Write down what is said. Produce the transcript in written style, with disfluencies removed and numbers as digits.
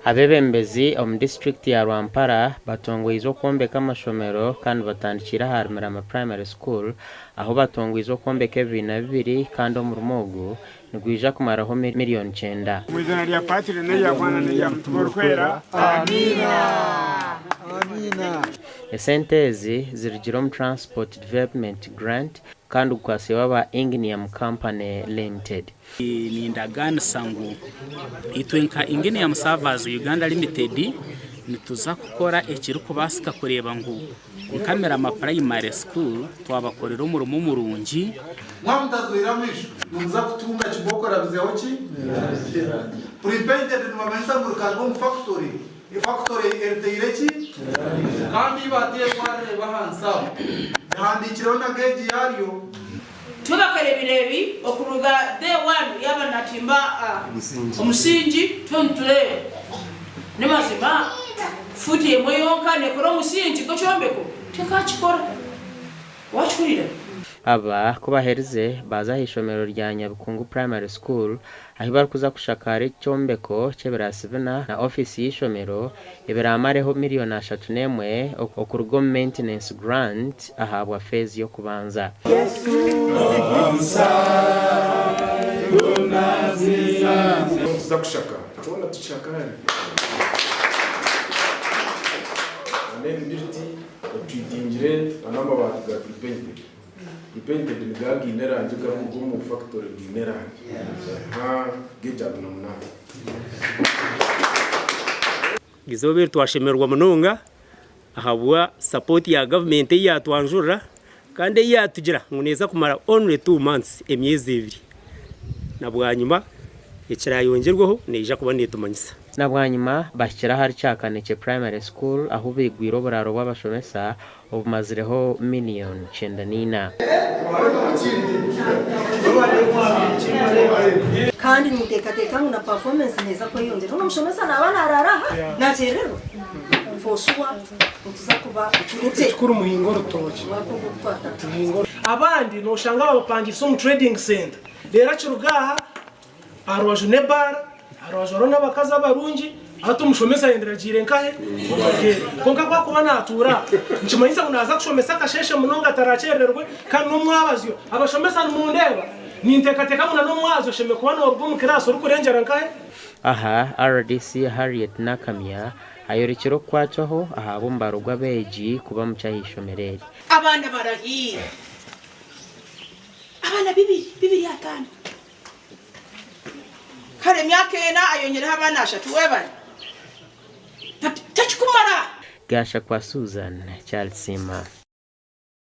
Abeebembezi omu disiturikiti ya Rwampara batongoize okwombeka amashomero kandi batandikiire aha Mirama Primary School ahu batongoize okwombeka ebibiina bibiri kandi omurimo ogu nigwija kumaraho miriyoni kyenda. Omu izina rya Patri n'erya Mwana n'erya Mutima Orikwera. Amiina. Esente ezi zirugire omu Transport Development Grant kandi gukwasiibwe aba Ingenium Company Limited. Nindagaanisa ngu itwe nka Ingenium Servers Uganda Limited nituza kukora ekirikubaasika kureeba ngu nka Mirama Primary School twabakorera omurimo murungi. Mwaba mutazwire amaisho, nimuza kutunga kibooko erabizeho ki? Pre-painted nibamanyisa ngu rikaruga omu factory, efactory eriteire ki? Kandi eibaati eri warireeba ahansi aho, rihandiikireho na gauge yaryo. Twebakare ebireebi okuruga day one yaaba natimba omusingi tube nitureeba. Namazima fuuti emwe yonka nekora omusingi gwekyombeko? Tekakikora. Wakihurira? Aba ku baherize baaza aha ishomero rya Nyabikungu Primary School ahi barikuza kushakaara ekyombeko ky'ebiraasi bina na ofiisi y'eishomero ebiraamareho miriyoni 31 okuruga omu Maintenance Grant ahabwa feezi y'okubanza. Tuza kushaka twona tushakare n'ebibiriti otwitingire n'amabaati ga prepainted. Prepainted nigaba gaine erangi garikuruga omu factory gaine erangi nka g'ekyaguna munaana. Eizooba eri twashemererwa munonga ahabwa sapooti ya gavumenti ei yaatwanjurira kandi ei yaatugira ngu neeza kumara only two months, emyezi ebiri, na bwanyima ekiraayongyerweho neija kuba neetumanyisa. Na bwanyima bahikire ahari Kyakanekye Primary School ahu baigwire oburaaro bw'abashomesa obumazireho miriyoni 94. Kandi ninteekateeka ngu na performance neeza kweyongyera. Hoona omushomesa naaba naraara aha nakyerererwa for sure nituza kuba turi gye. Ekikuru muhinge orutookye. Omwaka ogu oku twatandika. Abandi noshanga babapangiise omu trading centre reero akiruga aha Aha rubaju n'ebaara, aha rubaju hariho n'abakazi abarungi, hati omushomesa ayendire agiire nkahe? Omu hoteeri. Kwonka ku akuba naatuura aha, nikimanyisa ngu naaza kushomesa akasheeshe munonga atarakyerererwe kandi n'omwabazyo. Abashomesa nimundeeba? Ninteekateeka ngu na n'omwabazyo oshemereire kuba nooruga omu kiraasi orikurengyera nkahe? Aha, rdc Harriet Nakamya ayorekire okukwatwaho ahabw'omubaro gw'abeegi kuba mukye ah'eishomero eri. Abaana barahiire. Abaana bibiri, bibiri ataano. Kare emyaka ena ayongyeraho abaana ashatu webare but tekikumara. Gashakwa Susan, Charles Siima.